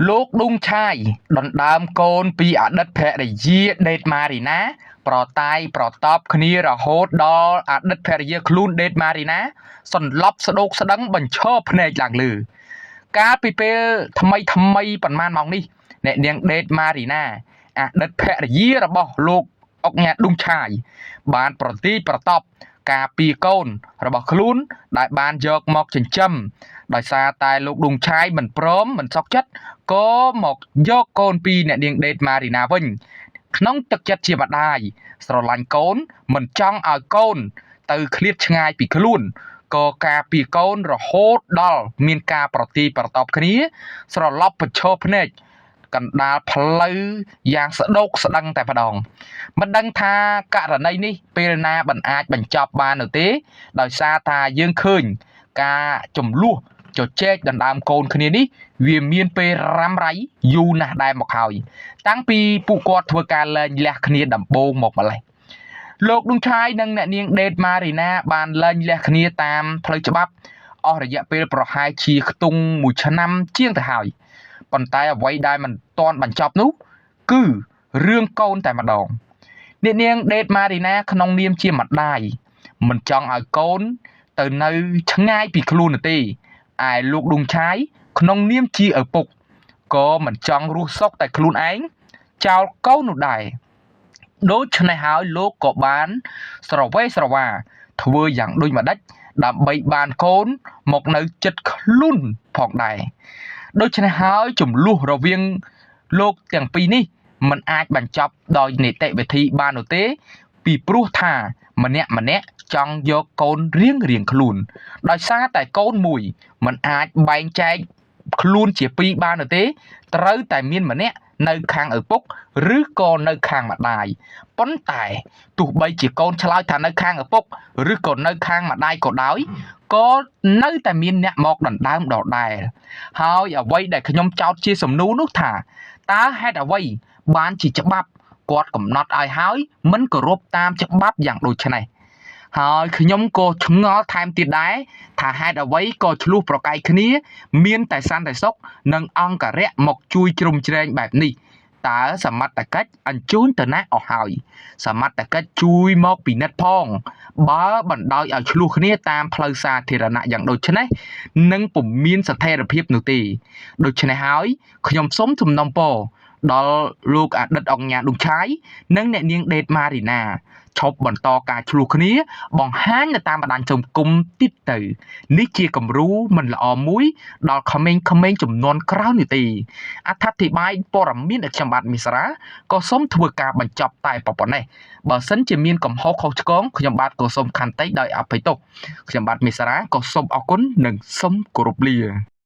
លោកឌុងឆាយដណ្ដើមកូនពីអតីតភរិយាដេតម៉ារីណា ប្រតាយប្រតប់គ្នារហូតដល់អតីតភរិយាខ្លួនដេតម៉ារីណាសន្លប់ស្ដោកស្ដឹងបញ្ឈរភ្នែកឡើងលើ កាលពីពេលថ្មីថ្មីប៉ុន្មានម៉ោងនេះអ្នកនាងដេតម៉ារីណាអតីតភរិយារបស់លោកអុកញ៉ាឌុងឆាយបានប្រទីប្រតប់ការពីកូនរបស់ខ្លួនដែលបានយកមកចិញ្ចឹមដោយសារតែលោកឌុងឆាយមិនព្រមមិនសុខចិត្តក៏មកយកកូនពីអ្នកនាងដេតម៉ារីណាវិញ ក្នុងទឹកចិត្តជាម្ដាយស្រឡាញ់កូនមិនចង់ឲ្យកូនទៅឃ្លាតឆ្ងាយពីខ្លួនក៏ការពីកូនរហូតដល់មានការប្រទីប្រតប់គ្នា ស្រឡប់ប្រឈរភ្នែកកណ្ដាលផ្លូវយ៉ាងស្ដោកស្ដឹងតែម្ដងមិនដឹងថាករណីនេះពេលណាមិនអាចបញ្ចប់បាននោះទេ ដោយសារថាយើងឃើញការចំនួនជជែកដណ្ដើមកូនគ្នានេះវាមានពេលរ៉ាំរ៉ៃយូរណាស់ដែរមកហើយ តាំងពីពួកគាត់ធ្វើការលែងលះគ្នាដំបូងមកម្លេះលោកឌុងឆាយនិងអ្នកនាងដេតម៉ារីណាបានលែងលះគ្នាតាមផ្លូវច្បាប់អស់រយៈពេលប្រហែលជាខ្ទង់មួយឆ្នាំជាងទៅហើយប៉ុន្តែអ្វីដែលមិនទាន់បញ្ចប់នោះគឺរឿងកូនតែម្ដងអ្នកនាងដេតម៉ារីណាក្នុងនាមជាម្ដាយមិនចង់ឲ្យកូនទៅនៅឆ្ងាយពីខ្លួននោះទេឯលោកឌុងឆាយក្នុងនាមជាឪពុកក៏មិនចង់រស់សុខតែខ្លួនឯង ចោលកូននោះដែរដូច្នេះហើយលោកក៏បានស្រវេស្រវាធ្វើយ៉ាងដូចម្ដេចដើម្បីបានកូនមកនៅចិត្តខ្លួនផងដែរដូច្នេះហើយចំនួនរវាងលោកទាំងពីរនេះមិនអាចបញ្ចប់ដោយនីតិវិធីបាននោះទេ ពីព្រោះថាម្នាក់ម្នាក់ចង់យកកូនរៀងរៀងខ្លួន ដោយសារតែកូនមួយមិនអាចបែងចែកខ្លួនជាពីរបាននោះទេ ត្រូវតែមានម្នាក់នៅខាងឪពុកឬក៏នៅខាងម្ដាយប៉ុន្តែទោះបីជាកូនឆ្លើយថានៅខាងឪពុកឬក៏នៅខាងម្ដាយក៏ដោយក៏នៅតែមានអ្នកមកដណ្ដើមដដែលហើយអ្វីដែលខ្ញុំចោទជាសំណួរនោះថាតើហេតុអ្វីបានជាច្បាប់គាត់កំណត់ឲ្យហើយមិនគោរពតាមច្បាប់យ៉ាងដូចនេះហើយខ្ញុំក៏ឆ្ងល់ថែមទៀតដែរថាហេតុអ្វីក៏ឆ្លោះប្រកែកគ្នា មានតែសន្តិសុខនិងអង្គរៈមកជួយជ្រោមជ្រែងបែបនេះតើសមត្ថកិច្ចអញ្ជើញទៅណាអស់ហើយសមត្ថកិច្ចជួយមកពិនិត្យផងបើបណ្ដោយឲ្យឆ្លោះគ្នាតាមផ្លូវសាធារណៈយ៉ាងដូចនេះនឹងពុំមានស្ថិរភាពនោះទេដូច្នេះហើយខ្ញុំសូមសំណូមពរដល់លោកអតីតអង្គញាឌុងឆាយនិងអ្នកនាងដេតម៉ារីណាឈប់បន្តការឆ្លោះគ្នាបង្ហាញនៅតាមបណ្ដាញសង្គមទៀតទៅនេះជាគំរូមិនល្អមួយដល់ក្មេងៗចំនួនក្រោយនេះទេអត្ថាធិប្បាយព័ត៌មានដែលខ្ញុំបាទមិស្រាក៏សូមធ្វើការបញ្ចប់តែប៉ុណ្ណេះបើសិនជាមានកំហុសខុសឆ្គងខ្ញុំបាទក៏សូមខន្តីដោយអភ័យទោសខ្ញុំបាទមិស្រាក៏សូមអរគុណនិងសូមគោរពលា។